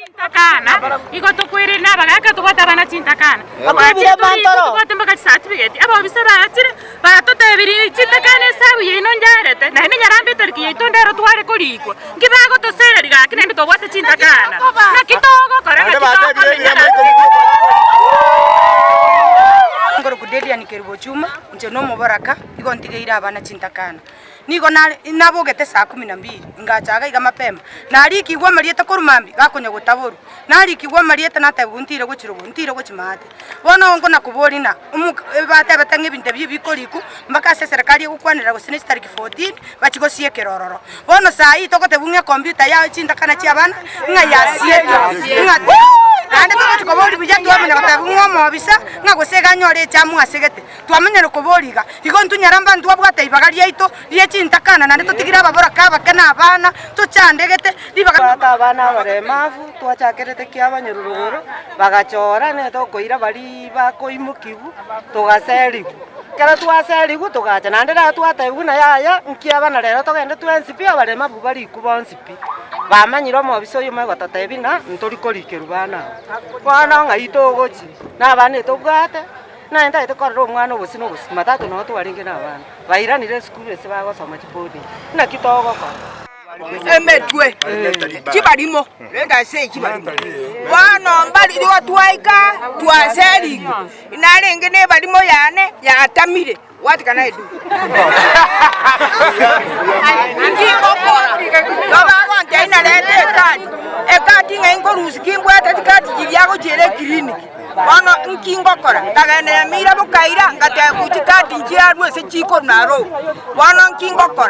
Chintakana, igo tokoirerania abagaaka tobwate abana chintakana. Batebire mantoro. Tobwate mpaka chicertificate. Abobisa bachire batotebirie chintakana esabu yaino njarete naende nyarambe etariki yaito ndero tware korikwa. Nki bagotosereria gaki naende tobwate chintakana. Naki togokora naki tokomenya gaki. Nkorokwa Delian Kerubo Chuma, inche nomoboraka, igo ntigeire abana chintakana. Nigo nare nabogete saa kumi na mbili, ngacha iga iga mapema, narikigwe amarieta korwa mambia gakonya gotaborwa, narikigwe amarieta natebigwa ntire gochia rogoro, ntire gochia maate. Bono nkonakoboria ng'a omoka batebete ng'a ebinto ebi bikorikwa mpaka ase eserekari egokwanera gose ne chitariki 14 bachie gosiekera ororo. Bono saa hii togotebigwa ng'a ekompiuta yao chintakana chia abana ng'a yasiekire, ng'a naende togochia koboria buya twamanya gotebigwa ng'a omobisa ng'a gose iga anyore echamu asegete. Twamenyire koboria iga, igo ntonyare mba ntwabwate ribaga riaito rie chintakana, naende totigire ababoraka abake na abana, tochandegete ribaga. Twabwate abana abaremavu, twachakerete kiabanyuru rogoro, bagachora ne tokoira baria bakoimokigwa, togaserigwa. Ekero twaserigwa togacha naende rero twatebigwa buna yaya nki abana rero togende twensi pi abaremavu barikwe bonsi pi. Bamanyire omobisa oyomo egototebia ng'a ntori korikerwa bana aba. Bono ng'ai togochia? Na abana etobwate. Naye ntagete korora omwana obosio na obosio, Jumatatu noo twarenge na abana, bairanire esukuru ase bagosoma chiboding, naki togokora? Emetwe chibarimo, rende ase chibarimo. Bono mbari igo twaika twaserigwe, narenge na ebarimo yane yatamire, what can I do? Inki ngokora? Bagontebia narete ekadi, ekadi ng'ai nkorusia ki mbwate chikadi chiria agochiera eclinic. Bono inki ngokora? Nkagenda Nyamira bokaira, ngateba gochia chikadi nchiarwe ase chikorwa naro. Bono inki ngokora?